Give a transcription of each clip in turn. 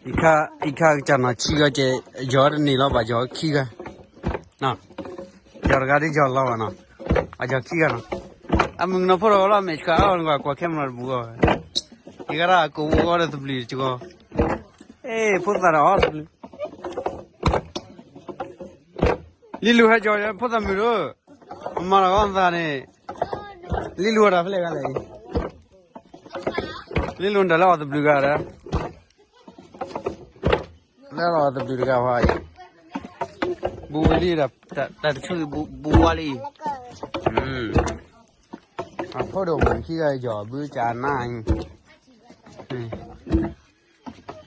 အံၤခါကစၢ်နီၤ ဆံဂၤကဲ, ယီၤတန့ၢ်လီၤ ဘၣ်ယီၤခံဂၤ, ယီၤတဂၤဒ်ယီၤလီၤဘၣ်နီၤ, ဘၣ်ယီၤခံဂၤနီၤ, အမုၣ်ကနီၤဖိတဂၤလီၤ မဲာ်ဆှးအီၤ နကွၢ်ကွၢ် camera တပူၤအီၤ, ယကရၢကိးဝဲအီၤဒီးသဘျုးတကီ, အ့ၣ် ဖိသၣ်ဒီးအီၤသဘျုး လံလူဟဲကၠီၤ ဖိသၣ်မုၣ်ဒီး, မၤလီၤဂီၢ်သးန့ၣ်, လံလူဝဲဒၣ်ဖဲလဲၣ်ဂၤလဲၣ်, လံလူတၢ်လၢအီၤသဘျုးဂၤဒီး, လၢအီၤသဘျုးတဂၤဝဲအံၤ, ဘူးဝဲလံဒီး, တၢ်တဆူၣ်ဘူးဝဲလံ, အဖိဒိၣ်မုၣ်ခံဂၤ ယီၤဘုကနါအံၤ,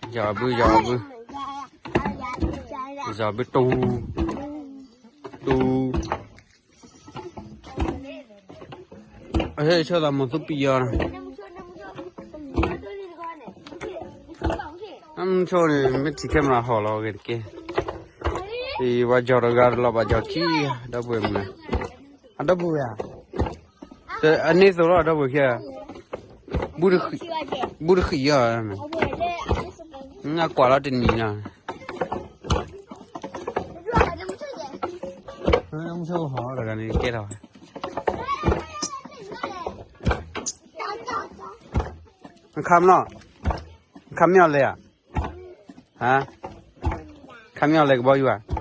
ယီၤဘု ယီၤဘု, ယီၤဘုတူ, တူ, ဟဲဆၢသးမၤသူပံယီၤ, ဆိန့ၣ် မ့ၢ်ထံၣ် camera ဟီၣ်လီၤဂ့ၤတက့ၢ်, အံၤ ပှၤယီၤတဂၤတလီၤ ဘၣ်ယီၤခံဂၤ ဒီပုၢ်ဝဲၢ်မုၣ်, အဒီပုၢ်ဝဲၢ်ဧါ, အန့ၣ်သိးလီၤ အဒီပုၢ်ဝဲၢ်ခံဂၤ, ဘူးတဃံးယီၤ, နကွၢ်လီၤတနံၤနီၤ, မုဆိဟီၣ်တဂၤန့ၣ်ကဲထီၣ်, နခါမနီၤ, နခါမညီလဲၣ်ဧါ, ခါမညီလဲၣ်ကဘီယူၤဧါ